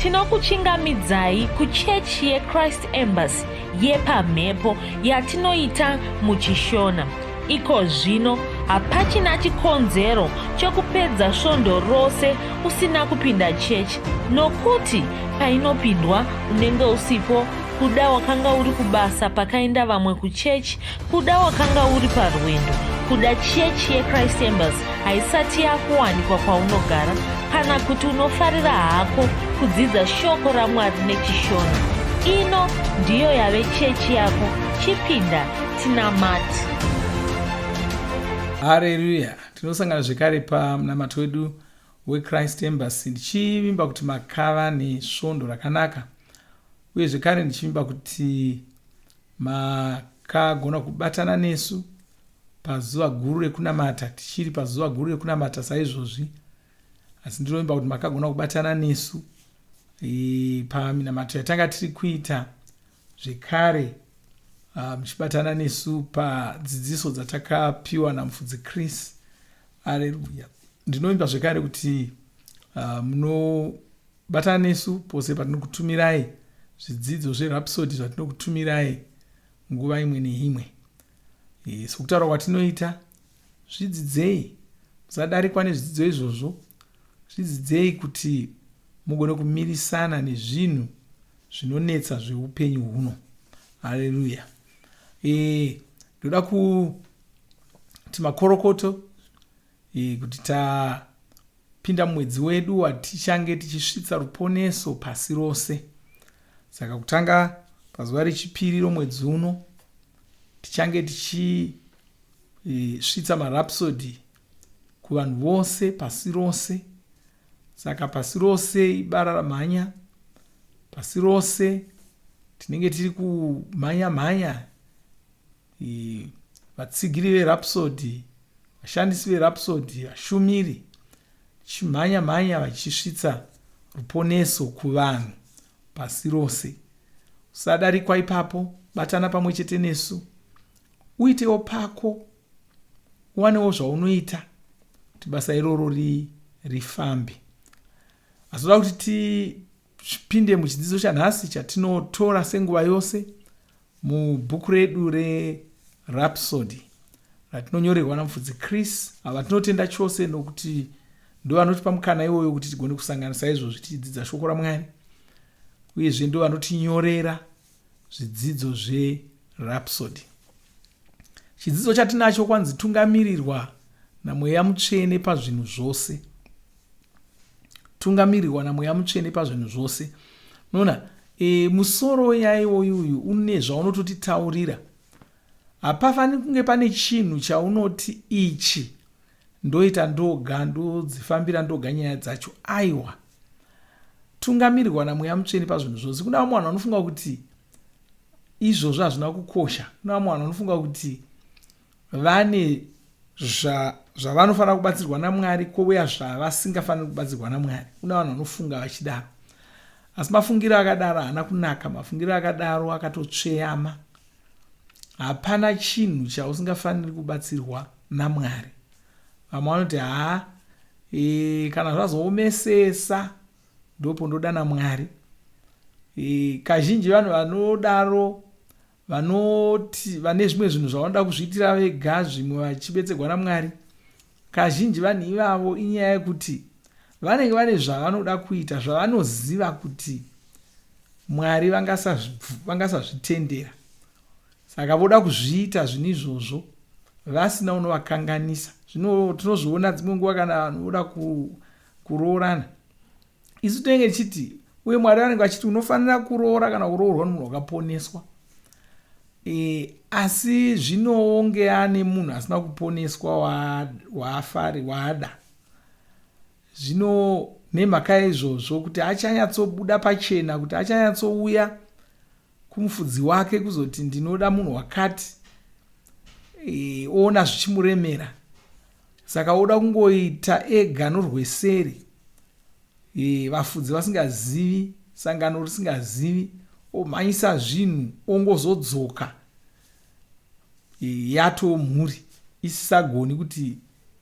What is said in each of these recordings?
Tinokuchingamidzai kuchechi yeChrist Embassy yepamhepo yatinoita muchiShona. Iko zvino hapachina chikonzero chekupedza svondo rose usina kupinda chechi nokuti painopindwa unenge usipo kuda wakanga uri kubasa pakaenda vamwe kuchechi kuda wakanga uri parwendo kuda chechi yechrist embassy haisati yakuwanikwa kwaunogara kana kuti unofarira hako kudzidza shoko ramwari nechishona ino ndiyo yave chechi yako chipinda tinamati hareruya tinosangana zvekare pamunamato wedu wechrist embassy ndichivimba kuti makava nesvondo rakanaka uye zvekare ndichivimba kuti makagona kubatana nesu pazuva guru rekunamata tichiri pazuva guru rekunamata saizvozvi asi ndinovimba kuti makagona kubatana nesu e, paminamato yatanga tiri kuita zvekare muchibatana nesu padzidziso dzatakapiwa namufudzi chris areruya ndinovimba zvekare kuti munobatana nesu pose patinokutumirai zvidzidzo zverhapsody zvatinokutumirai nguva imwe neimwe e, sokutaura kwatinoita zvidzidzei musadarikwa nezvidzidzo izvozvo zvidzidzei kuti mugone kumirisana nezvinhu zvinonetsa zveupenyu huno haleluya e, ndoda kuti makorokoto e, kuti tapinda mumwedzi wedu watichange tichisvitsa ruponeso pasi rose saka kutanga pazuva rechipiri romwedzi uno tichange tichisvitsa e, marapsody kuvanhu vose pasi rose saka pasi rose ibara ramhanya pasi rose tinenge tiri kumhanya mhanya vatsigiri verapsody vashandisi verapsody vashumiri chimhanya mhanya vachisvitsa ruponeso kuvanhu pasi rose usadarikwa ipapo batana pamwe chete nesu uitewo pako uwanewo zvaunoita kuti basa iroro rifambe asi toda kuti tipinde muchidzidzo chanhasi chatinotora senguva yose mubhuku redu rerhapsody ratinonyorerwa namufudzi chris ava tinotenda chose nokuti ndovanotipa mukana iwoyo kuti tigone kusangana saizvozvi tichidzidza shoko ramwari uyezve ndovanotinyorera zvidzidzo zverhapsody chidzidzo chatinacho kwanzi tungamirirwa namweya mutsvene pazvinhu zvose tungamirirwa namweya mutsvene pazvinhu zvose unoona e, musoro wenyaya iwoyu uyu une zvaunototitaurira hapafaniri kunge pane chinhu chaunoti ichi ndoita ndoga ndodzifambira ndoga nyaya dzacho aiwa tungamirirwa namweya mutsvene pazvinhu zvose kuna vamwe vanhu vanofunga kuti izvozvo hazvina kukosha kuna vamwe vanhu vanofunga kuti vane zvavanofanira kubatsirwa namwari kwouya zvavasingafaniri kubatsirwa namwari kuna vanhu vanofunga vachidaro asi mafungiro akadaro haana kunaka mafungiro akadaro akatotsveyama hapana chinhu chausingafaniri kubatsirwa namwari vamwe vanoti haa e, kana zvazoomesesa ndopo ndodana mwari e, kazhinji vanhu vanodaro vanoti vane zvimwe zvinhu zvavanoda kuzviitira vega zvimwe vachibetserwa namwari kazhinji vanhu ivavo inyaya yekuti vanenge vane zvavanoda kuita zvavanoziva kuti mwari vangasazvitendera saka voda kuzviita zvinhu izvozvo vasina unovakanganisa zvino tinozviona dzimwe nguva kana vanhu voda kuroorana isu tinenge tichiti uye mwari vanenge vachiti unofanira kuroora kana kuroorwa nomunhu wakaponeswa e, asi zvinoonge ane munhu asina kuponeswa waafari waada zvino nemhaka yaizvozvo kuti achanyatsobuda pachena kuti achanyatsouya kumufudzi wake kuzoti ndinoda munhu wakati e, oona zvichimuremera saka oda kungoita ega norweseri e, vafudzi vasingazivi sangano risingazivi omhanyisa zvinhu ongozodzoka e, yato mhuri isisagoni kuti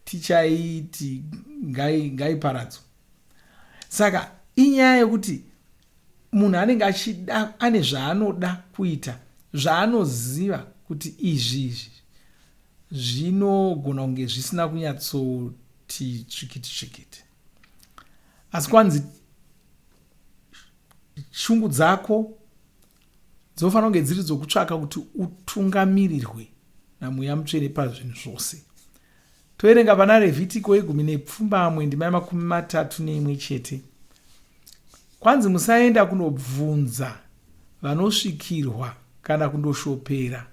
tichaiti ngaiparadzwe saka inyaya yekuti Munhu anenge achida ane zvaanoda kuita, zvaanoziva kuti izvi izvi zvinogona kunge zvisina kunyatsoti tsvikiti tsvikiti. Asi kwanzi shungu dzako dzinofanira kunge dziri dzokutsvaka kuti utungamirirwe naMweya Mutsvene pazvinhu zvose. Toverenga pana Revhitiko yegumi nepfumbamwe ndima yemakumi matatu neimwe chete. Kwanzi musaenda kunobvunza vanosvikirwa kana kundoshopera.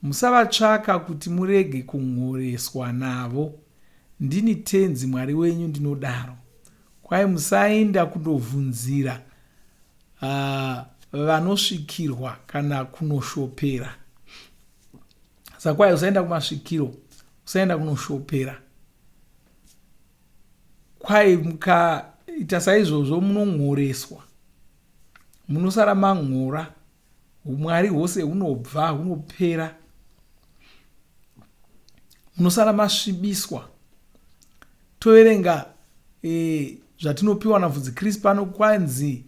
Musavatsvaka kuti murege kun'oreswa navo. Ndini Tenzi Mwari wenyu ndinodaro. Kwai musaenda kundobvunzira vanosvikirwa kana kunoshopera. Saka kwai usaenda kumasvikiro, usaenda kunoshopera. Kwai mukaita saizvozvo munon'oreswa, munosara man'ora, umwari hwose hunobva hunopera, munosara masvibiswa. Toverenga zvatinopiwa naMufudzi Chris pano, kwanzi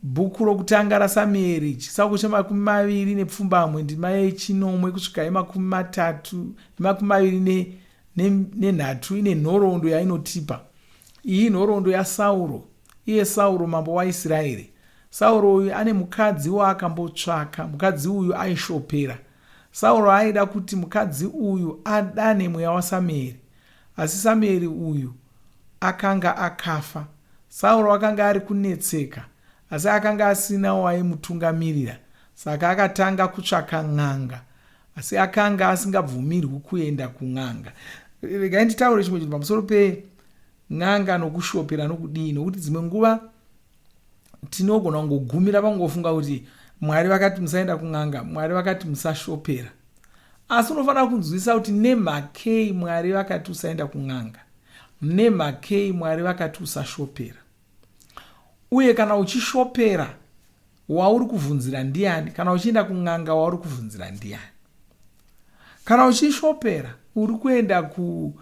bhuku rokutanga raSamueri chitsauko chemakumi maviri nepfumbamwe ndima yechinomwe kusvika yemakumi matatu yemakumi maviri nenhatu ine nhoroondo yainotipa. Iyi inhoroondo yaSauro, iye Sauro mambo waIsraeri. Sauro uyu ane mukadzi waakambotsvaka. Mukadzi uyu aishopera. Sauro aida kuti mukadzi uyu adane mweya waSamueri. Asi Samueri uyu akanga akafa. Sauro akanga ari kunetseka, asi akanga asina waimutungamirira. Saka akatanga kutsvaka n'anga, asi akanga asingabvumirwi kuenda kun'anga. Regai nditaure chimwe chinhu pamusoro pen'anga nokushopera nokudii, nokuti dzimwe nguva tinogona kungogumira pangofunga kuti Mwari vakati musaenda kun'anga, Mwari vakati musashopera. Asi unofanira kunzwisisa kuti nemhakei Mwari vakati usaenda kun'anga, nemhakei Mwari vakati usashopera. Uye kana uchishopera, wauri kuvhunzira ndiani? Kana uchienda kun'anga, wauri kuvhunzira ndiani? Kana uchishopera, uri kuenda ku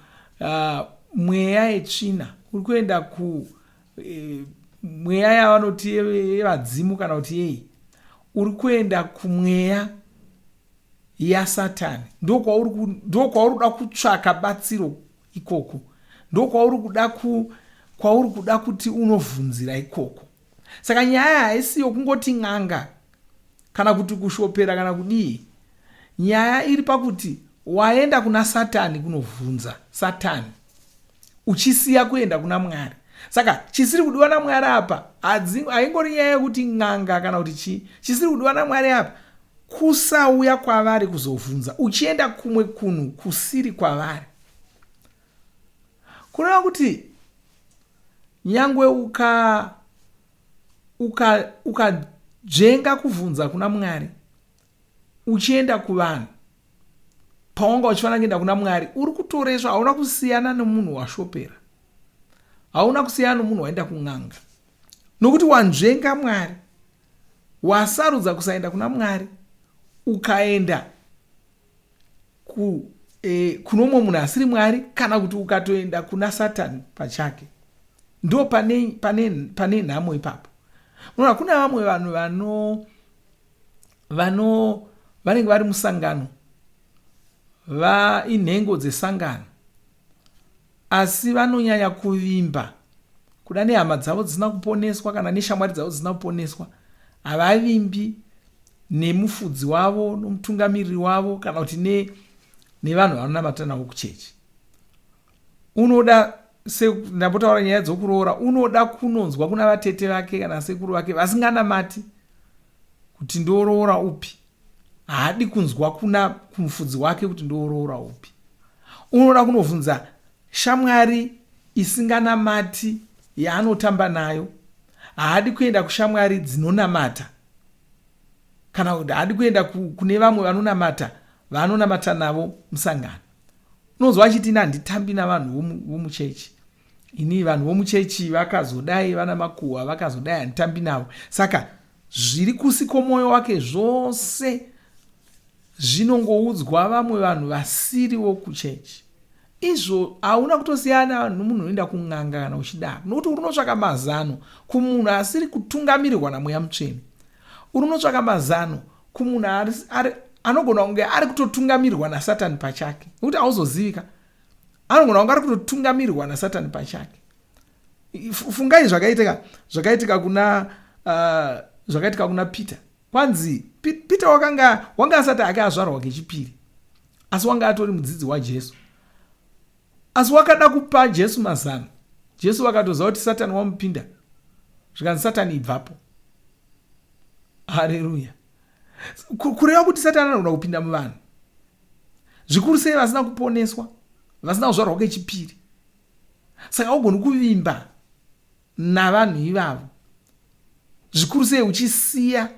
mweya yetsvina, uri kuenda ku mweya yavanoti yevadzimu kana kuti yei, uri kuenda kumweya yaSatani. Ndokwauri kuda kutsvaka batsiro ikoko, ndokwauri kuda kwauri kuda kuti unovhunzira ikoko. Saka nyaya haisi yokungoti n'anga kana kuti kushopera kana kudii. Nyaya iri pakuti waenda kuna Satani kunovhunza Satani, uchisiya kuenda kuna Mwari. Saka chisiri kudiwa naMwari apa haingori nyaya yekuti n'anga kana kuti chii. Chisiri kudiwa naMwari apa kusauya kwavari kuzovhunza, uchienda kumwe kunhu kusiri kwavari. Kureva kuti nyangwe ukadzvenga kuvhunza kuna Mwari uchienda kuvanhu, pawanga uchifanira kuenda kuna Mwari, uri kutoreswa. Hauna kusiyana nomunhu washopera, hauna kusiyana nomunhu waenda kun'anga, nokuti wanzvenga Mwari, wasarudza kusaenda kuna Mwari, ukaenda kuno umwe munhu asiri Mwari, kana kuti ukatoenda kuna Satani pachake. Ndo pane nhamo ipapo. Unoona kuna vamwe vanhu vanenge vari musangano, inhengo dzesangano, asi vanonyanya kuvimba kuda nehama dzavo dzisina kuponeswa kana neshamwari dzavo dzisina kuponeswa. Havavimbi nemufudzi wavo, nomutungamiriri wavo, kana kuti nevanhu vanonamata navo kuchechi. Unoda, ndambotaura nyaya dzokuroora, unoda kunonzwa kuna vatete vake kana sekuru vake vasinganamati kuti ndoroora upi. Haadi kunzwa kuna kumufudzi wake kuti ndoroora upi. Unoda kunovhunza shamwari isinganamati yaanotamba nayo. Haadi kuenda kushamwari dzinonamata, kana kuti haadi kuenda kune vamwe vanonamata vaanonamata navo musangano. Unonzwa achiti ini handitambi navanhu vomuchechi, ini vanhu vomuchechi vakazodai, vana makuhwa vakazodai, handitambi navo. Saka zviri kusi kwomwoyo wake zvose zvinongoudzwa vamwe vanhu vasiriwo kuchechi. Izvo hauna kutosiyana nomunhu unoenda kun'anga kana uchidaro, nokuti uri unotsvaka mazano kumunhu asiri kutungamirirwa naMweya Mutsvene. Uri unotsvaka mazano kumunhu anogona kunge ari kutotungamirirwa naSatani pachake, nokuti hauzozivika. Anogona kunge ari kutotungamirirwa naSatani pachake. Fungai zvakaitika zvakaitika kuna zvakaitika kuna Peter. Kwanzi Peter wakanga wanga asati ake azvarwa kechipiri, asi wanga atori mudzidzi waJesu. Asi wakada kupa Jesu mazano. Jesu vakatoziva kuti Satani wamupinda. Zvikanzi Satani ibvapo. Haleluya. Kureva kuti Satani anogona kupinda muvanhu. Zvikuru sei vasina kuponeswa, vasina kuzvarwa kechipiri. Saka haugoni kuvimba navanhu ivavo. Zvikuru sei uchisiya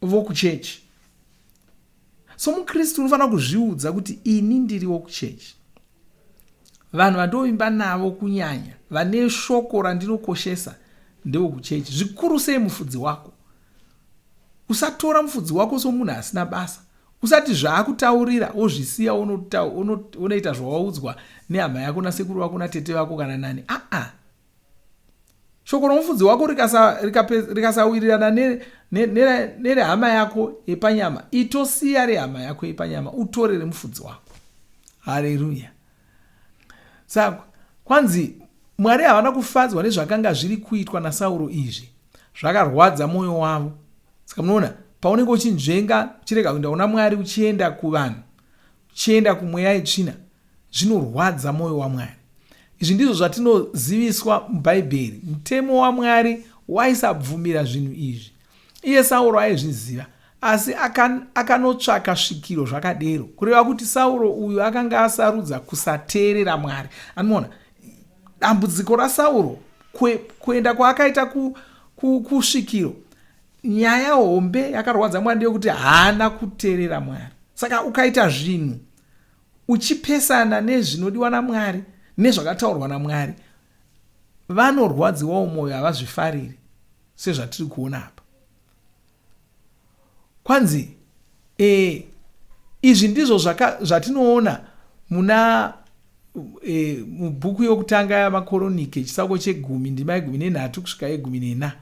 vokuchechi. SomuKristu unofanira kuzviudza kuti ini ndiri wokuchechi. Vanhu vandovimba navo kunyanya vane shoko randinokoshesa ndevokuchechi. Zvikuru sei mufudzi wako. Usatora mufudzi wako somunhu asina basa. Usati zvaakutaurira wozvisiya wonoita zvawaudzwa nehama yako nasekuru vako natete vako kana nani. Aa. Shoko romufudzi wako rikasawirirana nerehama yako yepanyama, itosiya rehama yako yepanyama utore remufudzi wako. Hareruya. Saka kwanzi Mwari havana kufadzwa nezvakanga zviri kuitwa naSauro izvi. Zvakarwadza mwoyo wavo. Saka munoona, paunenge uchinzvenga, uchirega kuenda kuna Mwari uchienda kuvanhu, uchienda kumweya yetsvina, zvinorwadza mwoyo waMwari. Izvi ndizvo zvatinoziviswa muBhaibheri. Mutemo waMwari waisabvumira zvinhu izvi. Iye Sauro aizviziva, asi akanotsvaka aka svikiro zvakadero. Kureva kuti Sauro uyu akanga asarudza kusateerera Mwari. Anoona dambudziko raSauro kuenda kwaakaita kusvikiro ku, ku nyaya hombe yakarwadza Mwari ndeyekuti haana kuteerera Mwari. Saka ukaita zvinhu uchipesana nezvinodiwa naMwari nezvakataurwa naMwari, vanorwadziwawo mwoyo havazvifariri sezvatiri kuona apa. Kwanzi e, izvi ndizvo zvatinoona muna e, mubhuku yokutanga yaMakoronike chitsauko chegumi ndima yegumi nenhatu kusvika yegumi nena.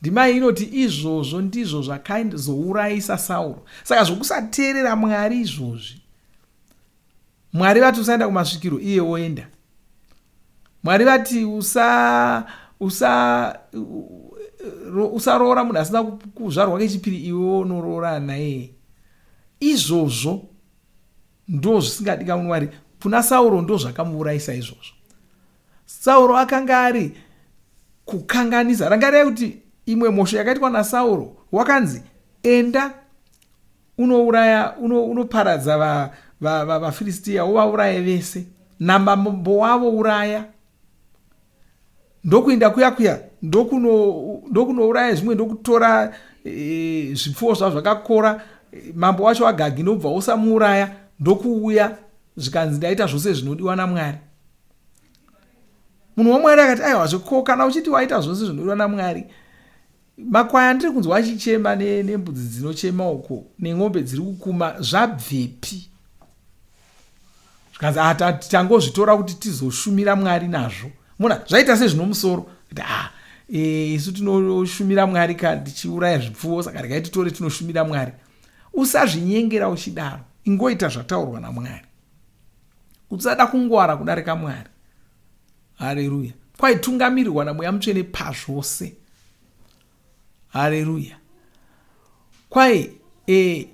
Ndima iyi inoti izvozvo ndizvo zvakazourayisa Sauro. Saka zvokusateerera Mwari izvozvi. Mwari vati usaenda kumasvikiro iye woenda. Mwari vati usa usa usaroora munhu asina kuzvarwa kechipiri iwe wonoroora naye. Izvozvo ndo zvisingadikamwi Mwari. Kuna Sauro ndo zvakamuurayisa izvozvo. Sauro akanga ari kukanganisa. Rangarirai kuti imwe mhosho yakaitwa naSauro wakanzi enda unouraya unoparadza vaFiristiya va, va, wovauraye vese namambo wavo uraya ndokuenda kuya kuya ndokunouraya zvimwe ndokutora e, zvipfuwo zvavo zvakakora mambo wacho agagi ndobva usamuuraya ndokuuya zvikanzi ndaita zvose zvinodiwa namwari munhu wamwari akati aiwa zveko kana uchiti waita zvose zvinodiwa namwari Makwai andiri kunzwa achichema nembudzi dzinochema uko nen'ombe dziri kukuma zvabvepi? Zvikanzi ah, tangozvitora kuti tizoshumira Mwari nazvo. Mona zvaita sezvinomusoro kuti ah, e, isu tinoshumira Mwari ka tichiuraya zvipfuwo saka regai titore tinoshumira Mwari. Usazvinyengera uchidaro, ingoita zvataurwa naMwari. Usada kungwara kudarika Mwari. Hareruya. Kwaitungamirirwa naMweya Mutsvene pazvose. Hareruya. Kwai e,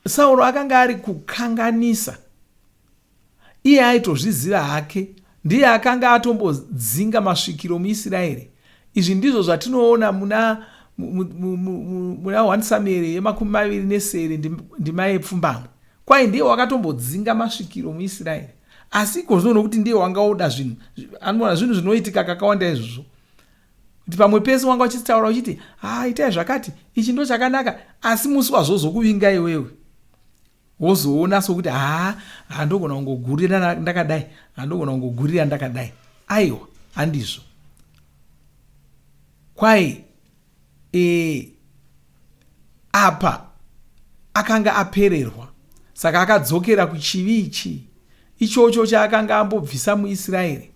Sauro akanga ari kukanganisa. Iye aitozviziva hake. Ndiye akanga atombodzinga masvikiro muIsraeri. Izvi ndizvo zvatinoona muna muna 1 Samueri yemakumi maviri nesere ndima yepfumbamwe. Kwai ndiye wakatombodzinga masvikiro muIsraeri. Asi iko zvino nokuti ndiye wanga oda zvinhu, anoona zvinhu zvinoitika kakawanda izvozvo. Kuti pamwe pese wanga uchitaura uchiti, "Ah, itai zvakati, ichi ndo chakanaka." Asi musi wazozokuvinga iwewe. Wozoona sokuti, "Ah, handogona kungogurira ndakadai, handogona kungogurira ndakadai." Aiwa, handizvo. Kwai e, apa akanga apererwa saka akadzokera kuchivi ichi. ichocho chaakanga ambobvisa muIsraeri.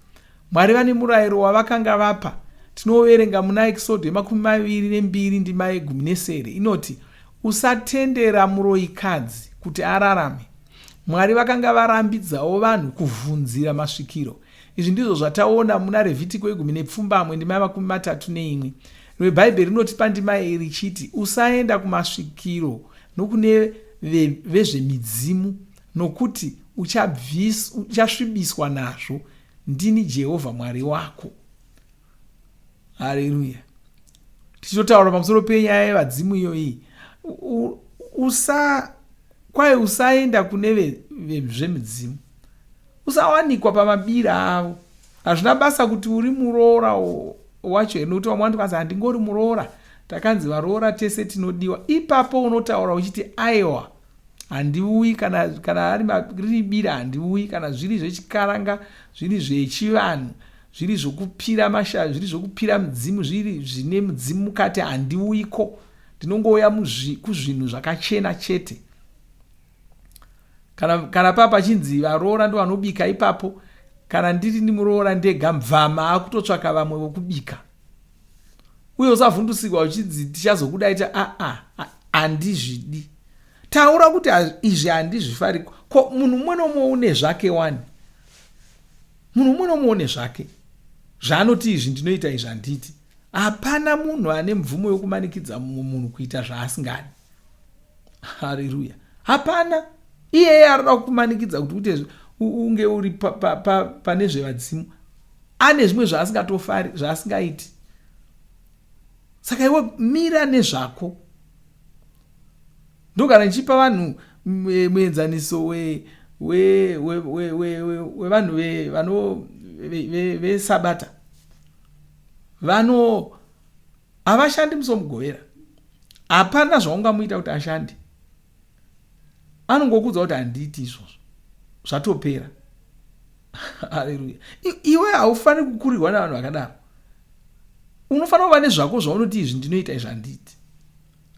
Mwari vane murayiro wavakanga vapa. Tinoverenga muna Ekisodho yemakumi maviri nembiri ndima yegumi nesere inoti, Usatendera muroyikadzi kuti ararame. Mwari vakanga varambidzawo vanhu kuvhunzira masvikiro. Izvi ndizvo zvataona muna Revhitiko yegumi nepfumbamwe ndima yemakumi matatu neimwe. Rimwe Bhaibheri rinotipa ndima iyi richiti, Usaenda kumasvikiro nokune vezvemidzimu, nokuti uchasvibiswa nazvo. Ndini Jehovha Mwari wako. Hareruya. Tichitotaura pamusoro penyaya yevadzimu iyoyi, usa kwai usaenda kune vezvemidzimu, usawanikwa pamabira avo. Hazvina basa kuti uri muroora wacho here, nokuti vamwe vanoti kwanzi handingori muroora, takanzi varoora tese tinodiwa. Ipapo unotaura uchiti aiwa, handiuyi kana kana ari riri bira handiuyi, kana zviri zvechikaranga, zviri zvechivanhu, zviri zvokupira mashavi, zviri zvokupira mudzimu, zviri zvine mudzimu mukati, handiuyiko. Ndinongouya kuzvinhu zvakachena chete. Kana kana paa pachinzi varoora ndovanobika ipapo, kana ndiri ndimuroora ndega mvama akutotsvaka vamwe vokubika. Uye usavhundusikwa uchinzi tichazokuda ita aa, handizvidi. Taura kuti izvi handizvifari. Ko munhu mumwe nomumwe une zvake wani. Munhu mumwe nomumwe une zvake zvaanoti izvi ndinoita izvi handiti. Hapana munhu ane mvumo yokumanikidza mumwe munhu kuita zvaasingadi. Hareruya. Hapana. Iyeye arikuda kukumanikidza kuti uite unge uri pane zvevadzimu. Ane zvimwe zvaasingatofari, zvaasingaiti. Saka iwe mira nezvako. Ndogara ndichipa vanhu muenzaniso wevanhu veSabata. Vano havashandi musi woMugovera. Hapana zvaungamuita kuti ashande. Anongokuudza kuti handiiti izvozvo. Zvatopera. Haleluya. Iwe haufaniri kukurirwa nevanhu vakadaro. Unofanira kuva nezvako zvaunoti izvi ndinoita izvi handiiti.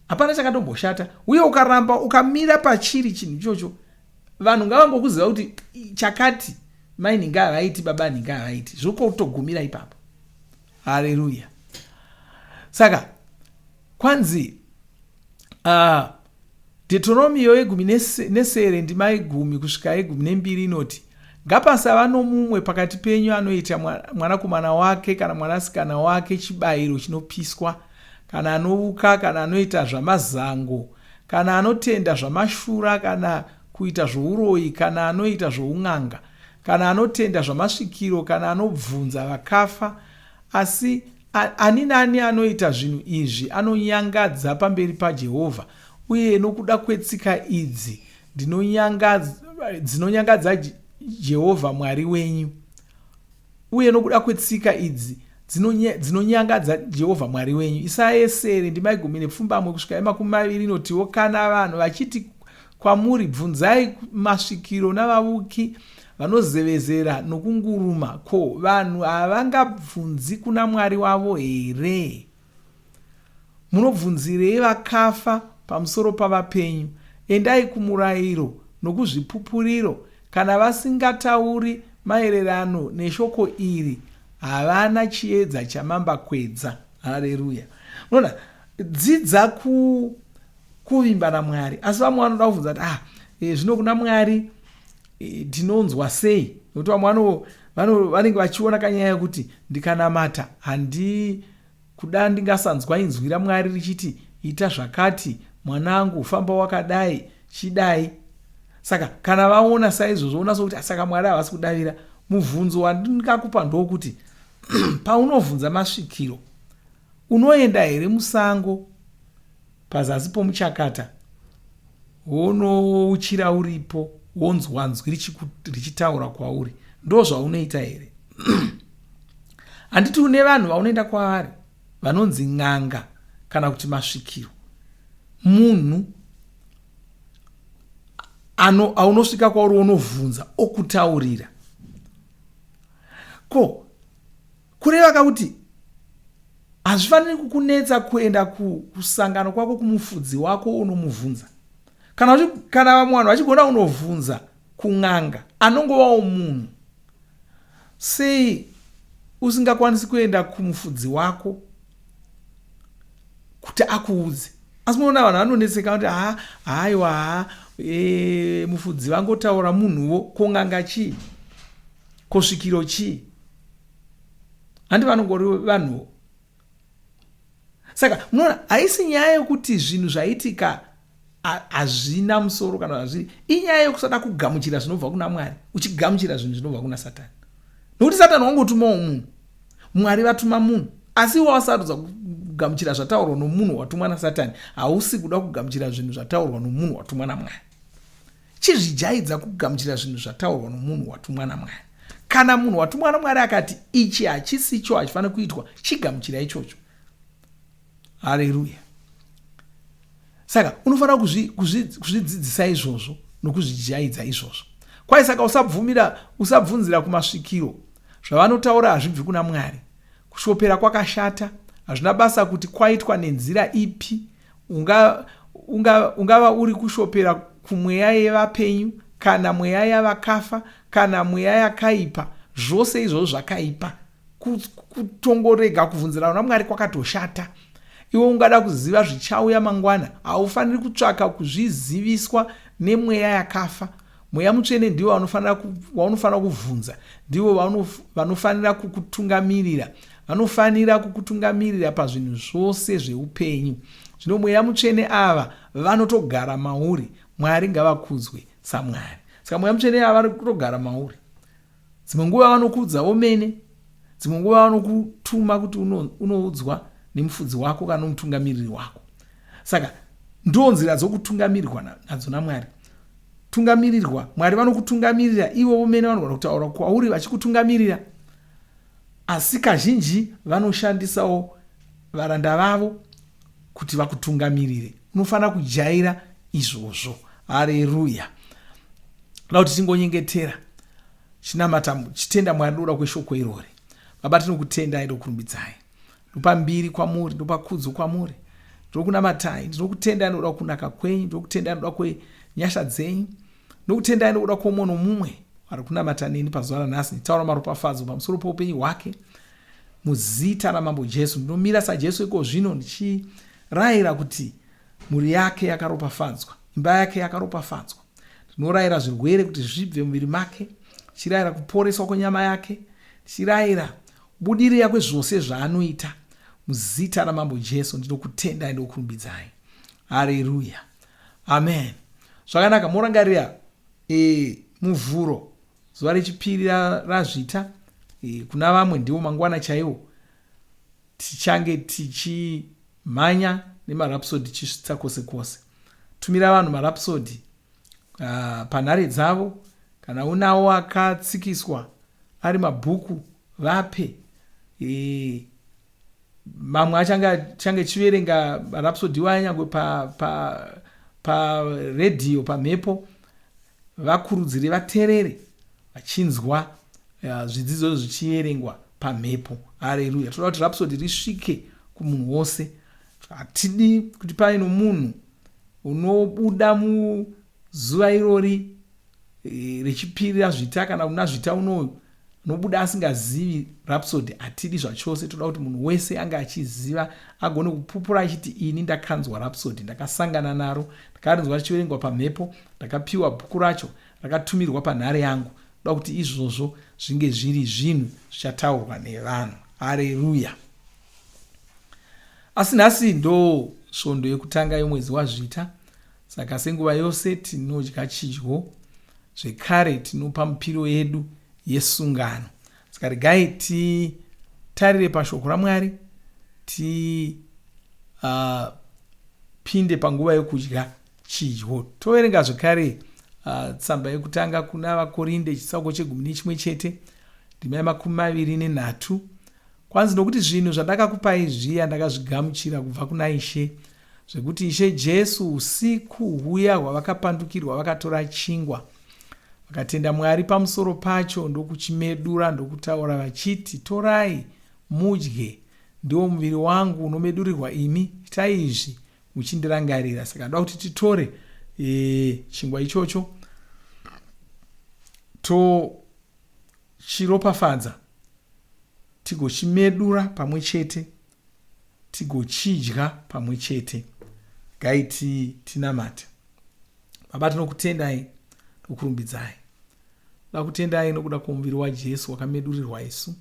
Hapana chakatomboshata. Uye ukaramba ukamira pachiri chinhu ichocho, vanhu ngavangokuziva kuti chakati mai nhingi havaiti, baba nhingi havaiti. Zvokotogumira ipapo. Haleluya. Saka kwanzi Deuteronomio yegumi nesere ndima yegumi kusvika yegumi nembiri inoti, Ngapasava nomumwe pakati penyu anoita mwanakomana wake kana mwanasikana wake chibayiro chinopiswa, kana anovuka, kana anoita zvamazango, kana anotenda zvamashura, kana kuita zvouroyi, kana anoita zvoun'anga, kana anotenda zvamasvikiro, kana anobvunza vakafa. Asi ani nani anoita zvinhu izvi anonyangadza pamberi paJehovha, uye nokuda kwetsika idzi dzinonyangadza Jehovha Mwari wenyu, uye nokuda kwetsika idzi dzinonyangadza Jehovha Mwari wenyu. Isaya yesere ndima yegumi nepfumbamwe kusvika yemakumi maviri inotiwo, Kana vanhu vachiti kwamuri, Bvunzai masvikiro navavuki vanozevezera nokunguruma, ko, vanhu havangabvunzi kuna Mwari wavo here? Munobvunzirei vakafa pamusoro pavapenyu? Endai kumurayiro nokuzvipupuriro, kana vasingatauri maererano neshoko iri, havana chiedza chamambakwedza. Hareruya! Unoona, dzidza ku, kuvimba naMwari. Asi vamwe vanoda kubvunza kuti, ah, e, zvino kuna Mwari e, tinonzwa sei? Nokuti vamwe vanenge vachiona kanyaya yekuti ndikanamata handi Kuda ndingasanzwa inzwi raMwari richiti, Ita zvakati, mwanangu, famba wakadai, chidai. Saka kana vaona saizvozvo, voona sokuti ah, saka Mwari havasi kudavira. Mubvunzo wandingakupa ndowokuti, paunovhunza masvikiro, unoenda here musango pazasi pomuchakata wonouchira uripo wonzwa nzwi richitaura kwauri? Ndozvaunoita here? Handiti une vanhu vaunoenda kwavari vanonzi n'anga kana kuti masvikiro. Munhu ano aunosvika kwauri wonovhunza okutaurira. Ko kureva ka kuti hazvifaniri kukunetsa kuenda kusangano kwako kumufudzi wako unomuvhunza. Kana kana vamwe vanhu vachigona kunovhunza. Kun'anga anongovawo munhu. Sei usingakwanisi kuenda kumufudzi wako kuti akuudze? Asi munoona vanhu vanonetseka kuti ha, haiwa, ha, e, mufudzi vangotaura munhuwo. Ko n'anga chii? Ko svikiro chii? Handi vanongori vanhuwo? Saka munoona, haisi nyaya yokuti zvinhu zvaitika hazvina musoro kana hazviri. Inyaya yokusada kugamuchira zvinobva kuna Mwari, uchigamuchira zvinhu zvinobva kuna Satani. Nokuti Satani wangotumawo munhu, Mwari vatuma munhu, asi iwe wasarudza kugamuchira zvataurwa nomunhu watumwa naSatani. Hausi kuda kugamuchira zvinhu zvataurwa nomunhu watumwa naMwari. Chizvijaidza kugamuchira zvinhu zvataurwa nomunhu watumwa naMwari. Kana munhu watumwa naMwari akati ichi hachisicho, hachifaniri kuitwa, chigamuchira ichocho. Hareruya! Saka unofanira kuzvidzidzisa izvozvo nokuzvijaidza izvozvo. Kwai saka usabvumira, usabvunzira kumasvikiro. Zvavanotaura hazvibvi kuna Mwari. Kushopera kwakashata, hazvina basa kuti kwaitwa nenzira ipi. Unga, unga, ungava uri kushopera kumweya yevapenyu kana mweya yavakafa kana mweya yakaipa, zvose izvozvo zvakaipa. Kutongorega kubvunzira kuna Mwari kwakatoshata. Iwe ungada kuziva zvichauya mangwana, haufaniri kutsvaka kuzviziviswa nemweya yakafa. Mweya Mutsvene ndiwo waunofanira kuvhunza, ndivo vanofanira kukutungamirira. Vanofanira kukutungamirira pazvinhu zvose zveupenyu. Zvino Mweya Mutsvene ava vanotogara mauri. Mwari ngavakudzwe saMwari. Saka Mweya Mutsvene ava vari kutogara mauri. Dzimwe nguva vanokuudza vomene, dzimwe nguva vanokutuma kuti unoudzwa nemufudzi wako kana nomutungamiriri wako. Saka ndo nzira dzokutungamirirwa nadzo naMwari. Tungamirirwa, Mwari vanokutungamirira ivo vomene, vanogona kutaura kwauri vachikutungamirira, asi kazhinji vanoshandisawo varanda vavo kuti vakutungamirire. Unofanira kujaira izvozvo. Hareruya! Da kuti tingonyengetera, chinamata, chitenda Mwari nokuda kweshoko irori. Baba, tinokutendai nokurumbidzai. Ndopa mbiri kwamuri, ndopa kudzo kwamuri. Ndinokunamatai, ndinokutendai nokuda kunaka kwenyu, ndinokutendai nokuda kwenyasha dzenyu, ndinokutendai nokuda kwomumwe nomumwe ari kunamata neni pazuva ranhasi. Nditaura maropafadzo pamusoro poupenyu hwake muzita raMambo Jesu. Ndinomira saJesu iko zvino ndichirayira kuti mhuri yake yakaropafadzwa, imba yake yakaropafadzwa. Ndinorayira zvirwere kuti zvibve muviri make, ndichirayira kuporeswa kwenyama yake, ndichirayira budirira kwezvose zvaanoita muzita raMambo Jesu. Ndinokutendai, ndinokurumbidzai. Hareruya, amen. Zvakanaka, morangarira Muvhuro, zuva rechipiri raZvita, kuna vamwe ndiwo mangwana chaiwo, tichange tichimhanya nemarapsody tichisvitsa kwose kwose. Tumira vanhu marapsody panhare dzavo, kana unawo akatsikiswa ari mabhuku vape. Mamwe achange chiverenga marapsody iwaya nyangwe paredhiyo, pa pamhepo. Vakurudzire vaterere vachinzwa zvidzidzo zvichiverengwa pamhepo. Hareruya! Toda kuti Rhapsody risvike kumunhu wose. Hatidi kuti pave nomunhu unobuda muzuva irori rechipiri raZvita kana kuna Zvita unoyu unobuda asingazivi Rhapsody. Hatidi zvachose. Toda kuti munhu wese ange achiziva, agone kupupura achiti, ini ndakanzwa Rhapsody, ndakasangana naro, ndakarinzwa richiverengwa pamhepo, ndakapiwa bhuku racho, rakatumirwa panhare yangu. Toda kuti izvozvo zvinge zviri zvinhu zvichataurwa nevanhu. Hareruya! Asi nhasi ndo svondo yekutanga yomwedzi waZvita, saka senguva yose tinodya chidyo, zvekare tinopa mupiro yedu yesungano. Saka regai titarire pashoko raMwari, tipinde panguva yokudya chidyo. Toverenga zvekare tsamba yekutanga kuna vaKorinde, chitsauko chegumi nechimwe chete, ndima yemakumi maviri nenhatu. Kwanzi, nokuti zvinhu zvandakakupai zviya ndakazvigamuchira kubva kuna Ishe, zvekuti Ishe Jesu usiku huya hwavakapandukirwa vakatora chingwa, vakatenda Mwari pamusoro pacho, ndokuchimedura, ndokutaura vachiti, torai, mudye, ndiwo muviri wangu unomedurirwa imi, itai izvi muchindirangarira. Saka ndoda kuti titore chingwa ichocho. Tochiropafadza, tigochimedura pamwe chete, tigochidya pamwe chete. Gaiti tinamate. Baba, tinokutendai nokurumbidzai. Toda kutendai nokuda kwomuviri waJesu wakamedurirwa isu.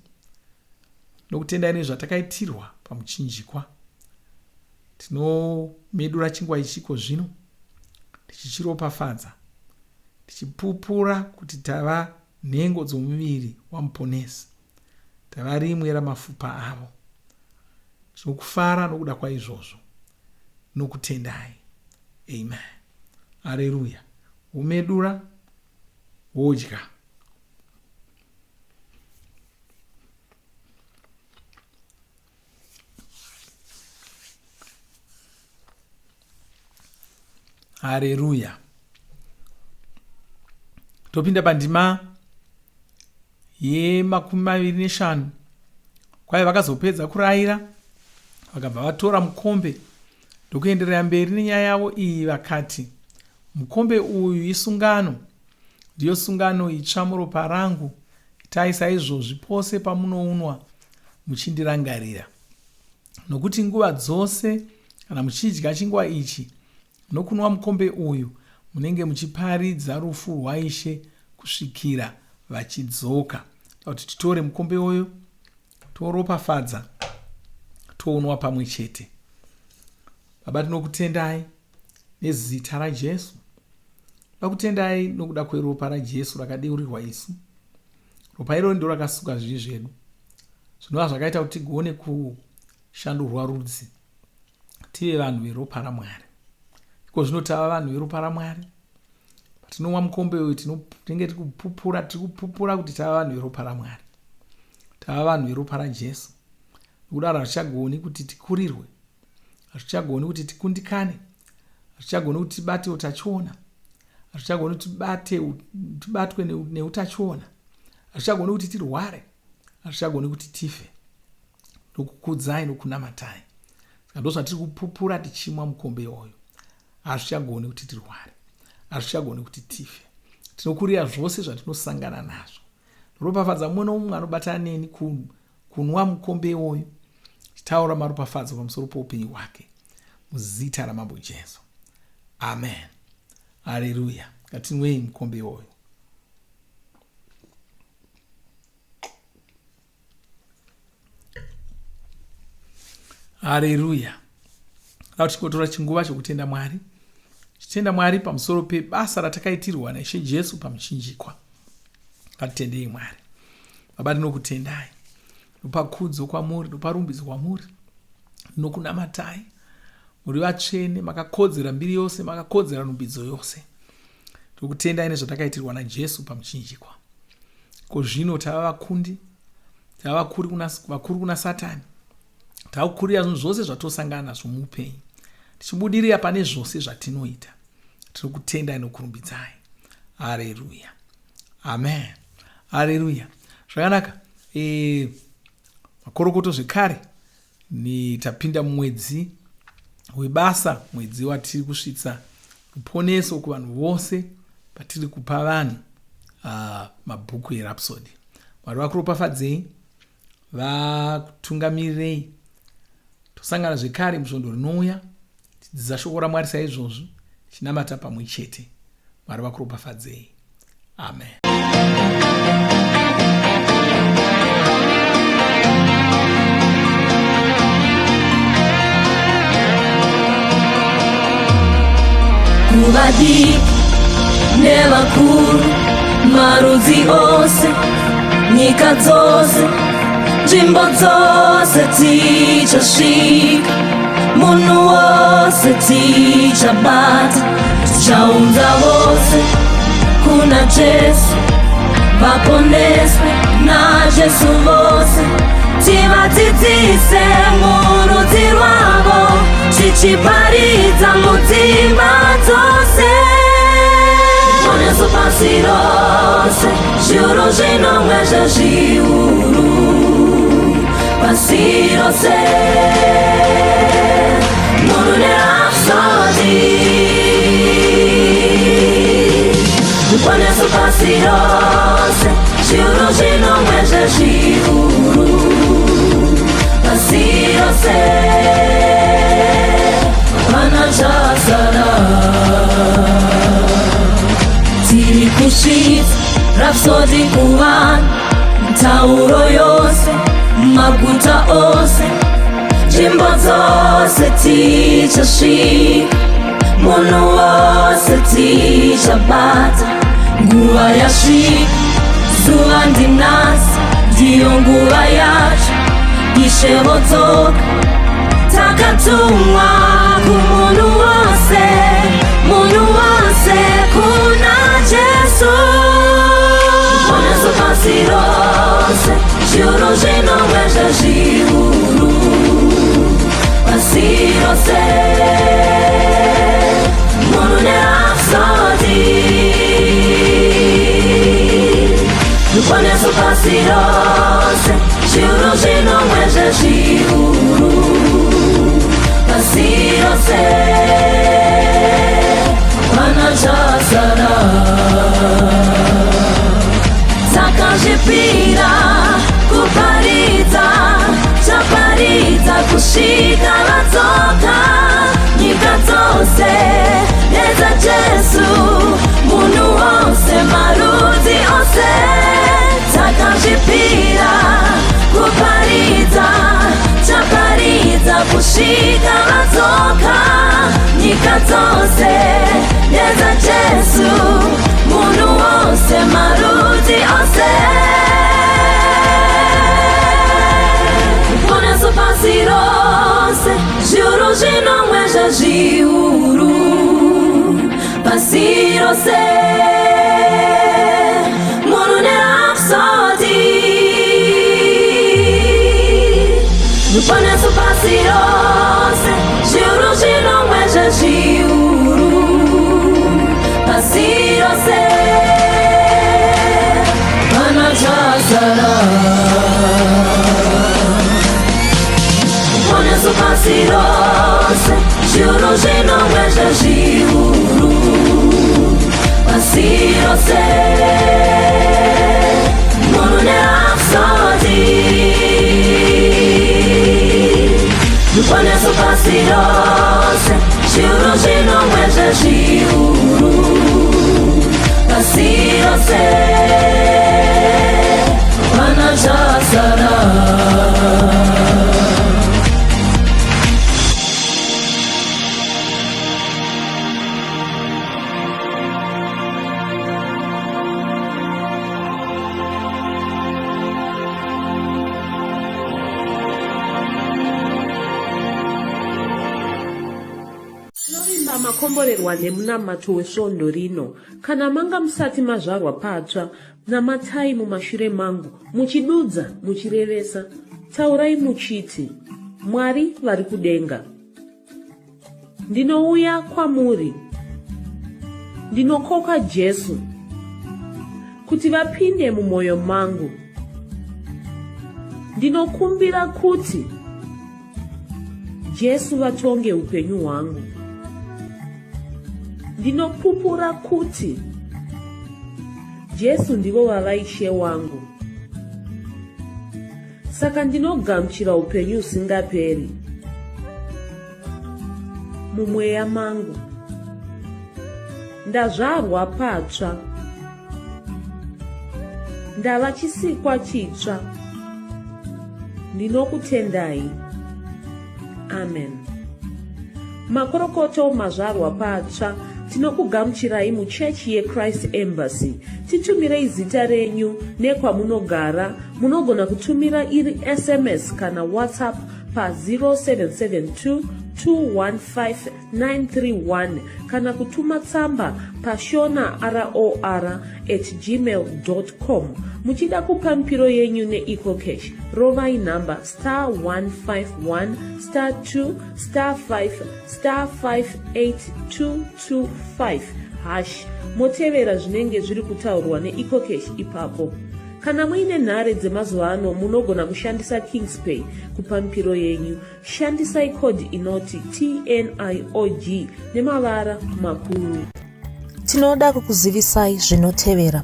Nokutendai nezvatakaitirwa pamuchinjikwa. Tinomedura chingwa ichi iko zvino tichichiropafadza, tichipupura kuti tava nhengo dzomuviri waMuponesi, tava rimwe ramafupa avo. Tinokufara nokuda kwaizvozvo nokutendai. Amen. Areruya. Womedura, wodya. Hareruya. Topinda pandima yemakumi maviri neshanu. Kwai vakazopedza kurayira vakabva vatora mukombe ndokuenderera mberi nenyaya yavo iyi vakati, Mukombe uyu isungano, ndiyo sungano itsva muropa rangu, itai saizvozvi pose pamunounwa muchindirangarira. Nokuti nguva dzose kana muchidya chingwa ichi nokunwa mukombe uyu, munenge muchiparidza rufu rwaIshe kusvikira vachidzoka. Kuti titore mukombe uyu toropafadza tounwa pamwe chete. Baba, tinokutendai nezita raJesu. Tokutendai nokuda kweropa raJesu rakadeurirwa isu. Ropa iroro ndiro rakasuka zvivi zvedu, zvinova zvakaita kuti tigone kushandurwa rudzi tive vanhu veropa raMwari. Iko zvino tava vanhu veropa raMwari. Patinomwa mukombe uyu tinenge tiri kupupura, tiri kupupura kuti tava vanhu veropa raMwari, tava vanhu veropa raJesu. Nokudaro hazvichagoni kuti tikurirwe, hazvichagoni kuti tikundikane, hazvichagoni kuti tibate utachiona, hazvichagoni kuti tibate tibatwe neutachiona, hazvichagoni kuti tirware, hazvichagoni kuti tife. Nokukudzai nokunamatai. Saka ndozvatiri kupupura tichimwa mukombe iwoyo. Hazvichagoni kuti tirware, hazvichagoni kuti tife. Tinokurira zvose zvatinosangana nazvo. Ropafadza mumwe nomumwe anobatana neni kunwa mukombe iwoyo, chitaura maropafadzo pamusoro poupenyu hwake muzita raMambo Jesu. Amen. Haleluya. Ngatinwei mukombe iwoyo. Hareruya. Da kuti tingotora chinguva chokutenda Mwari. Tichitenda Mwari pamusoro pebasa ratakaitirwa naIshe Jesu pamuchinjikwa. Ngatitendei Mwari. Baba, ndinokutendai. Ndopa kudzo kwamuri, ndopa rumbidzo kwamuri. Ndinokunamatai. Muri vatsvene, makakodzera mbiri yose, makakodzera rumbidzo yose. Ndokutendai nezvatakaitirwa naJesu pamuchinjikwa. Ko zvino tava vakundi, tava vakuru kuna, vakuru kuna Satani. Tava kukurira zvinhu zvose zvatosangana nazvo muupenyu, tichibudirira pane zvose zvatinoita. Tiri kutendai nokurumbidzai. Hareruya. Amen. Hareruya. Zvakanaka. E, makorokoto zvekare Ni tapinda mumwedzi webasa, mwedzi watiri kusvitsa ruponeso kuvanhu vose patiri kupa vanhu mabhuku eRhapsody. Mwari vakuropafadzei, vakutungamirirei. Tosangana zvekare musvondo rinouya tichidzidza shoko raMwari saizvozvo, tichinamata pamwe chete. Mwari vakuropafadzei. Amen. Kuvadiki nevakuru, marudzi ose, nyika dzose, nzvimbo dzose tichasvika, munhu wose tichabata, tichaunza vose kuna Jesu, vaponeswe naJesu vose, tivadzidzise murudzi rwavo, tichiparidza mudzimba dzose. Poneso pasi rose, zviuru zvinomwe zvezviuru pasi rose. Munhu nerhapsody. Poneso pasi. pasi rose zviuru zvinomwe zvezviuru pasi rose hapana chasara tiri kusvitsa rhapsody kuvanhu mitauro yose maguta ose nzvimbo dzose tichasvika munhu wose tichabata nguva yasvika zuva ndinasi ndiyo nguva yacho ishe vodzoka takatumwa kumunhu wose munhu wose kuna jesu Poneso pasi rose zviuru zvinomwe zvezviuru pasi rose munhu nerhapsody Ruponeso pasi rose zviuru zvinomwe zvezviuru pasi rose hapana chasara takazvipira kuparidza chaparidza kusvika vadzoka nyika dzose ndedzajesu munhu wose marudzi ose takazvipira kuparidza chaparidza kusvika vadzoka nyika dzose ndedzajesu munhu wose marudzi ose Ruponeso pasi rose zviuru zvinomwe zvezviuru pasi rose munhu nerhapsody Ruponeso pasi rose zviuru zvinomwe zvezviuru pasi rose hapana chasara Ruponeso pasi rose zviuru zvinomwe zvezviuru pasi rose munhu nerhapsody Ruponeso pasi rose zviuru zvinomwe zvezviuru pasi rose hapana chasara Tinovimba makomborerwa nemunamato wesvondo rino. Kana manga musati mazvarwa patsva, namatai mumashure mangu, muchidudza, muchirevesa. Taurai muchiti, Mwari vari kudenga. Ndinouya kwamuri. Ndinokoka Jesu kuti vapinde mumwoyo mangu. Ndinokumbira kuti Jesu vatonge upenyu hwangu. Ndinopupura kuti Jesu ndivo vava Ishe wangu. Saka ndinogamuchira upenyu husingaperi mumweya mangu. Ndazvarwa patsva. Ndava chisikwa chitsva. Ndinokutendai. Amen. Makorokoto mazvarwa patsva tinokugamuchirai muchechi yeChrist Embassy. Titumirei zita renyu nekwamunogara. Munogona kutumira iri SMS kana WhatsApp pa 0772 215 931 kana kutuma tsamba pashona ror at gmail com muchida kupa mipiro yenyu neecocash rovai nhamba star 151 star 2 star 5 star 58225 hash motevera zvinenge zviri kutaurwa neecocash ipapo kana muine nhare dzemazuva ano munogona kushandisa kingspay kupa mipiro yenyu Shandisai code inoti TNIOG nemavara makuru. Tinoda kukuzivisai zvinotevera.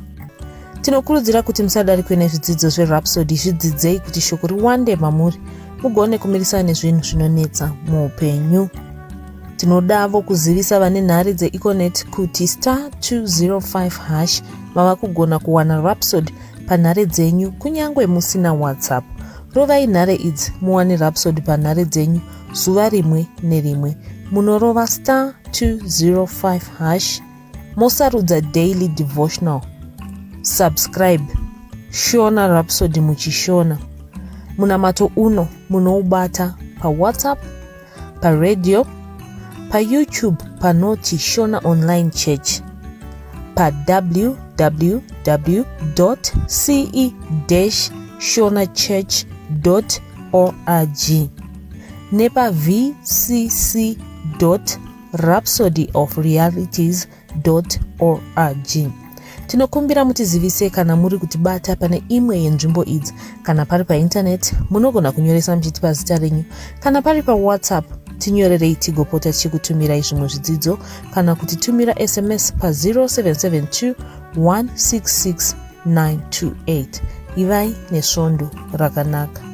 Tinokurudzira kuti musadarikwe nezvidzidzo zveRhapsody, zvidzidzei kuti shoko riwande mamuri mugone kumirisana nezvinhu zvinonetsa muupenyu. Tinodavo kuzivisa vane nhare dzeEconet kuti star 205 hash mava kugona kuwana Rhapsody panhare dzenyu kunyange musina WhatsApp. Rovai nhare idzi muwane Rhapsody panhare dzenyu zuva rimwe nerimwe. Munorova star 205 hash mosarudza daily devotional subscribe shona rhapsody muchishona munamato uno munoubata pawhatsapp paradio payoutube panoti shona online church pawww ce shona church org nepavcc rhapsodyofrealities.org. Tinokumbira mutizivise kana muri kutibata pane imwe yenzvimbo idzi. Kana pari paintaneti, munogona kunyoresa muchitipa zita renyu. Kana pari paWhatsApp, tinyorerei tigopota tichikutumirai zvimwe zvidzidzo kana kutitumira SMS pa 0772 166 928. Ivai nesvondo rakanaka.